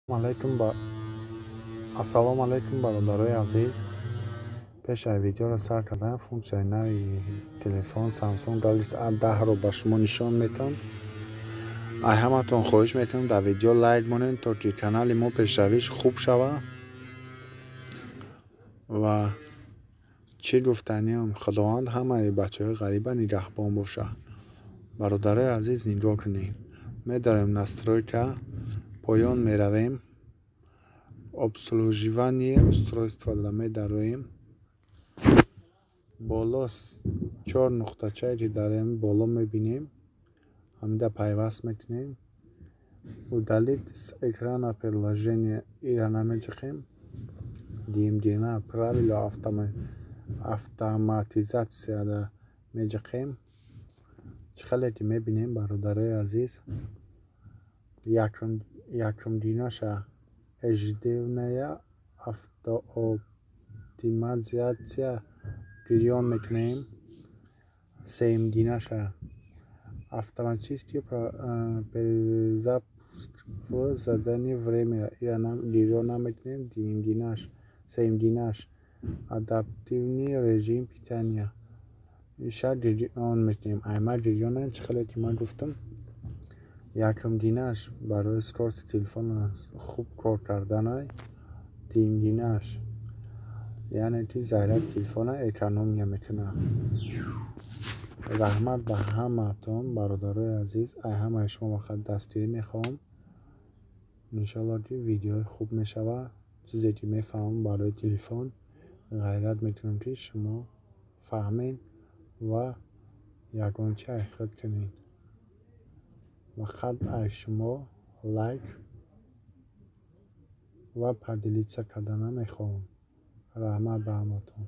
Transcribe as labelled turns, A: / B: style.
A: Алайкум ба ассалому алайкум, бародарои азиз. Пеш аз видеоро сар кардан, функсияи нави телефон Samsung Galaxy A10-ро ба шумо нишон метавон. Ай ҳаматон хоҳиш мекунам, дар видео лайк монед, то ки канали мо пешравиш хуб шавад. Ва чӣ гуфтаниам, Худованд ҳамаи бачаҳои ғариба нигаҳбон бошад. Бародарои азиз, нигоҳ кунед. Медорем настройка, поён меравем, обслуживание устройства медароем, боло чор нуқтачае, ки дар боло мебинем, ҳамида пайваст мекунем. Удалить с экрана приложение ира намеҷиқем. Димдина правила автоматизатсияда меҷиқем. Чӣ хеле ки мебинем, бародарои азиз, якумдинаша ежедневная автооптимизация гирён мекунем. Сеюмдинаша автоматический перезапуск в заданное время ира гирён намекунем. Дуюмдинаш, сеюмдинаш адаптивный режим питания иша гирён мекунем. Айма гирёна. Чӣ хеле ки ман гуфтам, якумдинаш барои скорости телефона хуб кор карданай, дуюмдинаш яъне ки заряди телефона экономия мекунад. Раҳмат ба ҳамаатон, бародарои азиз. Ай ҳамаи шумо фақат дастгирӣ мехоҳам. Иншоалло, ки видеои хуб мешавад. Чизе ки мефаҳмам барои телефон, ғайрат мекунам, ки шумо фаҳмед ва ягон чи ай худ кунед. Фақат ай шумо лайк ва поделиться кардана мехоҳам. Раҳмат ба ҳаматон.